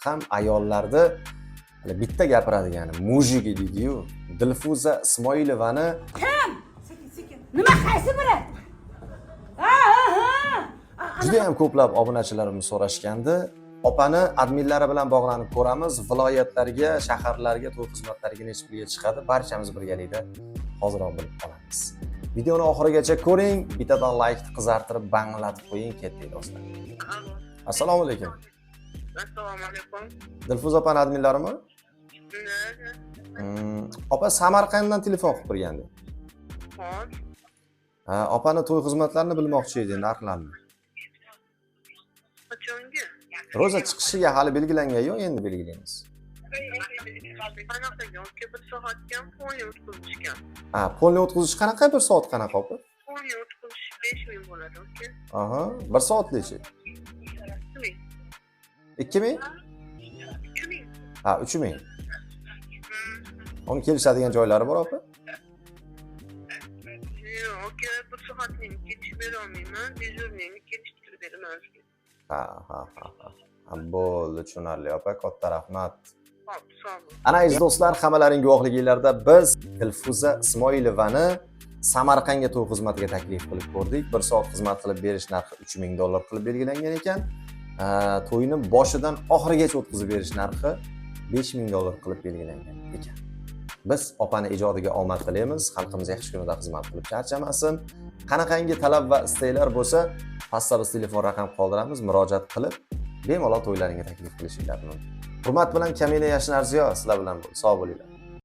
Ham ayollarda hali bitta gapiradigani мужики deydi-yu. Dilfuza Ismoilovani Sekin, sekin. Nima, qaysi biri? Ha, ha, ha. Juda ham ko'plab obunachilarimiz so'rashgandi. Opani adminlari bilan bog'lanib ko'ramiz. Viloyatlarga, shaharlarga to'y xizmatlariga necha pulga chiqadi? Barchamiz birgalikda hoziroq bilib olamiz. Videoni oxirigacha ko'ring, bittadan laykni qizartirib, banglatib qo'ying, ketdik, do'stlar. Alo. Assalomu alaykum. Assalomu alaykum. Dilfuza opani adminlarimi? Ne? Opa Samarqanddan telefon qilib turgandi. Hop. Ha, opani to'y xizmatlarini bilmoqchi edi, narxlarini. Qachonga? Ro'za chiqishiga hali belgilangan yo'q, endi belgilaymiz. Qanaqaga? Aka, bir soatga полный o'tkazishgan. Ha, полный o'tkazish qanaqa, bir soat qanaqa, opa? Полный o'tkazish 5000 bo'ladi, aka. Aha, bir soatlichi? 2000. 2000? 3000. Ha, 3000. Uni kelishadigan joylari bor, opa? Yo'q, aka, bir soatning kelishib bera olmayman. Дежурный ni kelishtirib beraman sizga. Ha. Ha, bo'ldi, tushunarli, opa, katta rahmat. Hop, sog' bo'ling. Ana, aziz do'stlar, hammalaring guvohliginglarda biz Dilfuza Ismoilovani Samarqandga to'y xizmatiga taklif qilib ko'rdik. Bir soat xizmat qilib berish narxi 3000 dollar qilib belgilangan ekan. To'yni boshidan oxirigacha o'tkazib berish narxi 5000 dollar qilib belgilangan ekan. Biz opani ijodiga omad tilaymiz, xalqimiz yaxshi kunida xizmat qilib charchamasin. Qanaqangi talab va istaklar bo'lsa, pastda biz telefon raqam qoldiramiz, murojaat qilib, bemalol to'ylaringga taklif qilishinglar mumkin. Hurmat bilan Kamina Yashnarziyo sizlar bilan bo'ldi. Sog' bo'linglar.